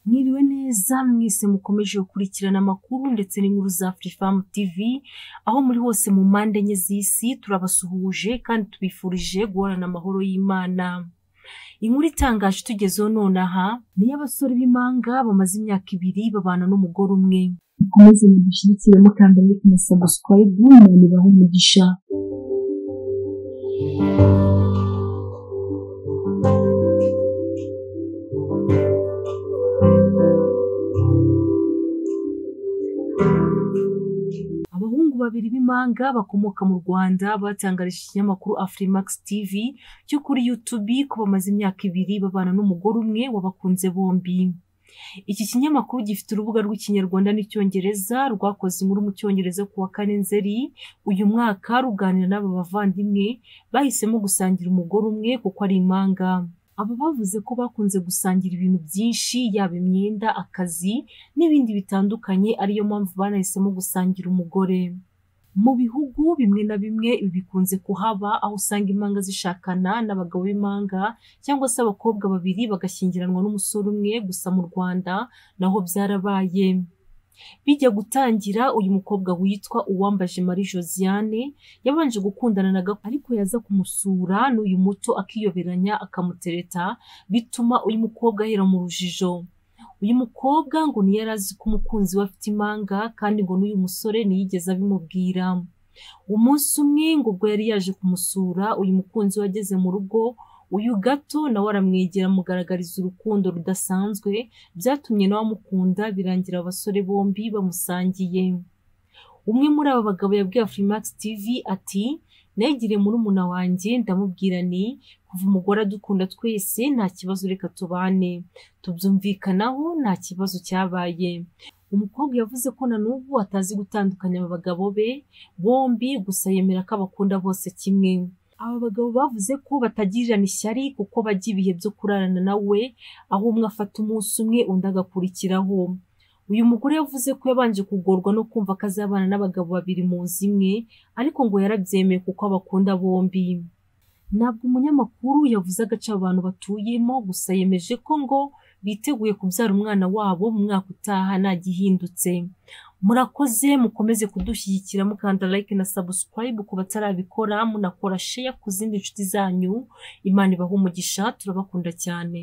Mwiriwe neza mwese mukomeje gukurikirana amakuru ndetse n'inkuru za Afrifame TV, aho muri hose mu mpande enye z'isi turabasuhuje kandi tubifurije guhorana amahoro y'Imana. Inkuru itangaje tugezeho nonaha ni iy'abasore b'impanga bamaze imyaka 2 babana n'umugore umwe. Mukomeze mudushyigikire mukanda like na subscribe, Imana ibahe umugisha. Abahungu babiri b'impanga bakomoka mu Rwanda batangarije ikinyamakuru Afrimax TV cyo kuri YouTube ko bamaze imyaka 2 babana n'umugore umwe wabakunze bombi. Iki kinyamakuru gifite urubuga rw'Ikinyarwanda n'Icyongereza rwakoze inkuru mu Cyongereza ku wa 4 Nzeri uyu mwaka ruganira n'aba bavandimwe bahisemo gusangira umugore umwe kuko ari impanga. Aba bavuze ko bakunze gusangira ibintu byinshi, yaba imyenda, akazi n'ibindi bitandukanye, ariyo mpamvu banahisemo gusangira umugore. Mu bihugu bimwe na bimwe ibi bikunze kuhaba, aho usanga impanga zishakana n'abagabo b'impanga cyangwa se abakobwa babiri bagashyingiranwa n'umusore umwe. Gusa mu Rwanda naho byarabaye. Bijya gutangira uyu mukobwa witwa Uwambaje Marie Josiane yabanje gukundana na Gakwaya, ariko yaza kumusura n'uyu muto akiyoberanya akamutereta, bituma uyu mukobwa ahera mu rujijo. Uyu mukobwa ngo ntiyari azi ko umukunzi we afite impanga, kandi ngo n'uyu musore ntiyigeze abimubwira. Umunsi umwe ngo ubwo yari yaje kumusura, uyu mukunzi we ageze mu rugo, uyu gato nawe aramwegera amugaragariza urukundo rudasanzwe, byatumye nawe amukunda, birangira abasore bombi bamusangiye. Umwe muri aba bagabo yabwiye Afrimax TV ati: "Negire murumuna wanjye ndamubwira nti kuva umugore adukunda twese nta kibazo, reka tubane." Tubyumvikanaho nta kibazo cyabaye. Umukobwa yavuze ko na n'ubu atazi gutandukanya aba bagabo be bombi, gusa yemera ko abakunda bose kimwe. Aba bagabo bavuze ko batagirirana ishyari kuko bajya ibihe byo kurarana nawe, aho umwe afata umunsi umwe undi agakurikiraho. Uyu mugore yavuze ko yabanje kugorwa no kumva ko azabana n'abagabo babiri mu nzu imwe, ariko ngo yarabyemeye kuko abakunda bombi. Ntabwo umunyamakuru yavuze agace abantu batuyemo, gusa yemeje ko ngo biteguye kubyara umwana wabo mu mwaka utaha nta gihindutse. Murakoze, mukomeze kudushyigikira mukanda like na subscribe ku batarabikora, munakora share ku zindi nshuti zanyu. Imana ibahe umugisha, turabakunda cyane.